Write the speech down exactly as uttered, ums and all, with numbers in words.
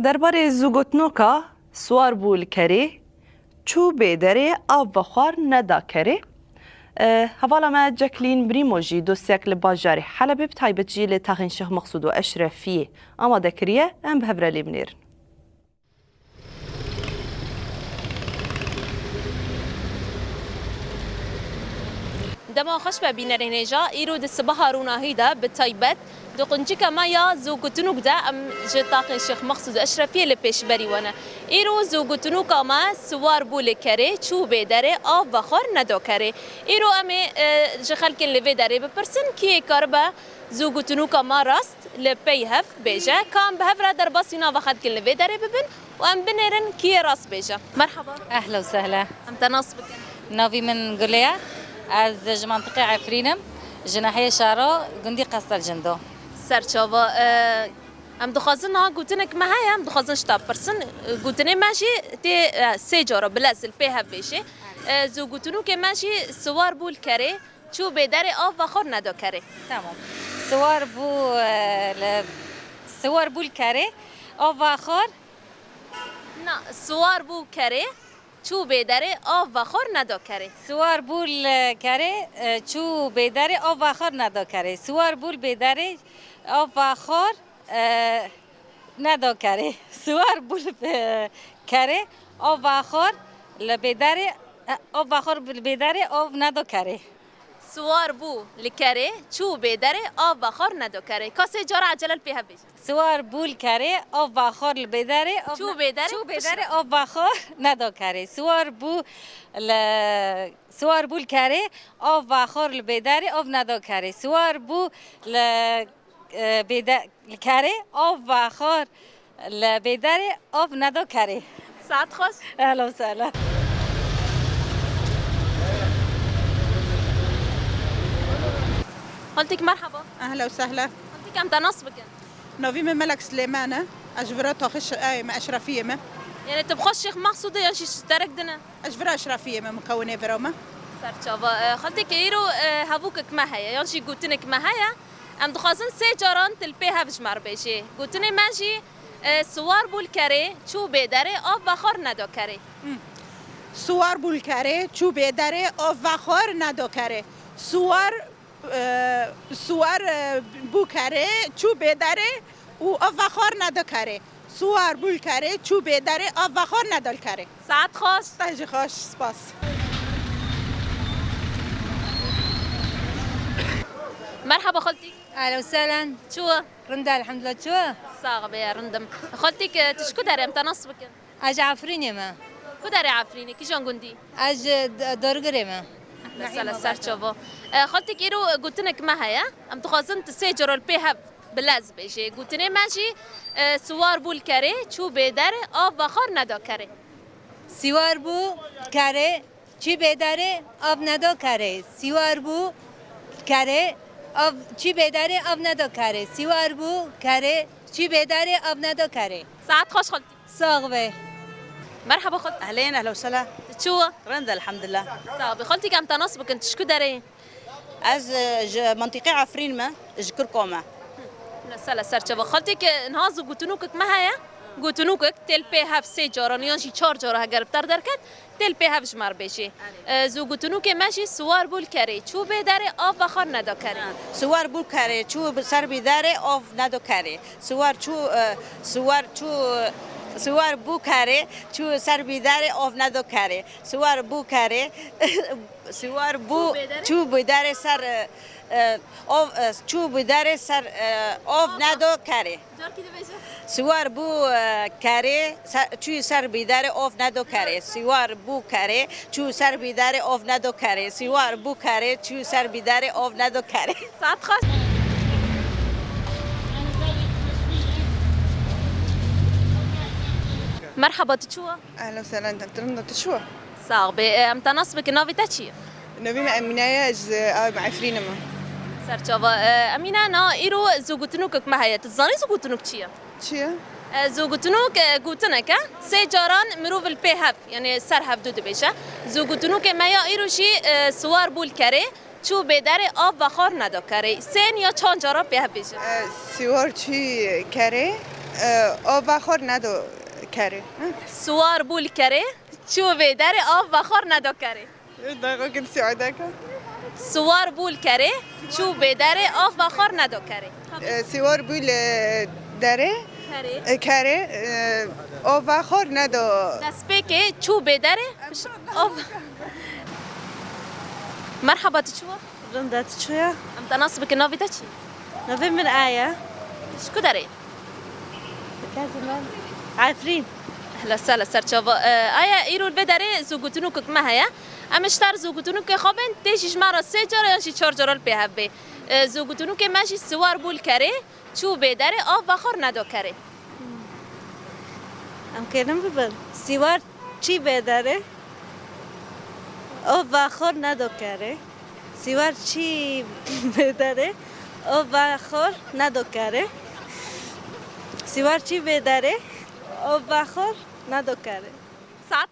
Derbarê zûgotinoka siwar bû li kerê, çû bê derê, av vexwar neda kerê. E, hevala me Ceklîn Brîmo jî dosyek li bajarê Helebê, bi taybet jî li taxên Şêx Mexsûd û Eşrefiyê amade kiriye. Em bi hev re lê binêrin. Dema xweş be bînerên hêja, îro di sibeha rûnahî de bi taybet di quncika me ya zû gotinûk de em ji taxên Şêx Mexsûd Eşrefiyê li pêşberî we ne. Îro zû gotinûka me siwar bû li kerê, çû bê derê, av vexwar nedo kerê. Îro em ê, e, ji xelkên li vê derê bipirsin, kî yê karibe zû gotinûka me rast li pey hev bêje, ka em bi hev re derbasî nava xelkên li vê derê bibin û em binêrin kî yê rast bêje. Merhaba. Ehla û sehla. Em te nas bikin. Navî min Gulê ye. Ez ji mantiqê Efrîn im. Ji nahiyê Şaro, gundî Qestel Cindo. Serçava, e, em dixwazin niha gotinek me heye, em dixwazin ji te bipirsin. Gotinê me jî tê, e, sê cara bi lez li pê hev bêjê. E, zû gotinûkê me jî siwar bû li kerê, çû bê derê, av vexwar nedo kerê. Tamam. Siwar bû, e, li, siwar bû li kerê, av vexwar. Na, siwar bû kerê, çû bê derê, av vexwar nedo kerê. Siwar bû li kerê, e, çû bê derê, av vexwar nedo kerê. Siwar bû li bê derê, av vexwar, e, nedo kerê. Siwar bû li, e, kerê, av vexwar li bê derê, e, av vexwar li bê derê, av nedo kerê. Siwar bû li kerê, çû bê derê, av vexwar nedo kerê. Ka sê cara ecele li pê hev bêje. Siwar bû li kerê, av vexwar li bê derê, av Çû ne-, bê derê, çû bê piştre. derê, av vexwar nedo kerê. Siwar bû li, siwar bû li kerê, av vexwar li bê derê, av nedo kerê. Siwar bû li, e, bê de-, li kerê, av vexwar li bê derê, av nedo kerê. Saet xweş. Ehla û sehla. Xaltîk merhaba. Ehla û sehla. Xaltîk em te nas bikin. Navî min Melek Silêman e. Ez ji vira taxê Şi-, ê, me Eşrefiyê me. Yani tu bi xwe Şêx Mexsûd e yan jî ji derek din e? Ez ji vira Eşrefiyê me, mukewinê vira me. Serçava. E, xaltîk îro, e, hevûkek me heye yan jî gotinek me heye. Em dixwazin sê caran tu li pê hev ji me re bêjê. Gotinê me jî, e, siwar bû li kerê, çû bê derê, av vexwar nedo kerê. Hmm. Siwar bû li kerê, çû bê derê, av vexwar nedo kerê. Siwar, e, siwar, e, bû kerê, çû bê derê û av vexwar nedo kerê. Siwar bû li kerê, çû bê derê, av vexwar nedo li kerê. Saet xweş. Te jî xweş, spas. Merhaba xaltîk. Ehlen û sehlen. Çû? Rind e, elhamdulillah, çû? Sax be, rindim. Xaltîk, e, tu ji ku derê, em te nas bikin? Ez ji Efrînê me. Ku derê Efrînê, kîjan gundî? Ez ji D-, Dorgirê me. Mesela ser çavo. E, xaltîk, îro gotinek me heye. Em dixwazin tu sê cara li pê hev bi lez bêjê. Gotinê me jî, e, siwar bû li kerê, çû bê derê, av vexwar nedo kerê. Siwar bû kerê, çû bê derê, av nedo kerê. Siwar bû kerê, av, çû bê derê, av nedo kerê. Siwar bû kerê, çû bê derê, av nedo kerê. Saet xweş xaltî. Sax be. Merhaba xaltî. Ehlên, ehla û sehla. Tu çû? Rind, elhamdulillah. Sax be. Xaltîk, em te nas bikin, tu ji ku derê yî? Ez, e, ji mintîqê Efrîn me, ji Kirko me. Mesela ser çava. Xaltîk, e, niha zû gotinûkek me heye. Gotinûkek tê li pê hev sê caran yan jî çar cara heger bi te re derket, tê li pê hev ji me re bêjê. E, zû gotinûkê me jî siwar bû li kerê, çû bê derê, av vexwar nedo kerê. Siwar bû kerê, çû bi ser bî derê, av nedo kerê. Siwar çû, e, siwar çû, siwar bû kerê, çû ser bî derê, av nedo kerê. Siwar bû kerê, siwar bû, Çû bê derê? çû bî derê ser, e, e, av, e, çû bî derê ser, e, av nedo kerê. Carkî dibêje. Siwar bû, e, kerê, se-, çû ser bî derê, av nedo kerê. Siwar bû kerê, çû ser bî derê, av nedo kerê. Siwar bû kerê, çû ser bî derê, av nedo kerê. Saet xweş. Merhaba, tu çû? Ehlen û sehlen, te rind e, tu çû? Sax be, e, em te nas bikin, navê te çi ye? Navê me Emîne ye, ez, e, me Efrîn im. Serçava, e, Emîne, na îro zû gotinûkek me heye. Tu dizanî zû gotinûk çi ye? Çi ye? E, zû gotinûk, e, gotinek e. Sê caran mirov li pê hev, yani ser hevdu dibêje. Zû gotinûkê me ya îro jî, e, siwar bû li kerê, çû bê derê, av vexwar nedo kerê. Sên ya çand cara pê hev bêje. E, siwar çû kerê, Ava xor nedo kerê. Siwar bû li kerê, çû vê derê, av ve xor nedo kerê. Daxo kin siadeka. Siwar bû li kerê, çû bê derê, av ve xor nedo kerê. Siwar bû li derê. Kerê. Kerê. Ava xor nedo. Destpêkê çû bê derê, av. Merhaba, tu çi wa? Rinda, tu çi ya? Em te nas bikin, navê te çi? Navê min Aya. Ji ku derê? Gazim ben. Afrin. Ehla sehla, ser çava. Aya, îro li vê derê zûgutinûkek me heye. Em ji ter zûgutinûkê xwe bên, tê jî ji me re sê cara yan jî çar cara li pê hev bê. Zûgutinûkê me jî siwar bû li kerê, çû bê derê, av ve xor nedo kerê. Em kêlim bibin. Siwar çî bê derê, ov va xor nedo kerê. Siwar çî bê derê, ov va xor nedo kerê. Siwar çî bê derê, ov va xor nedo kerê. Saet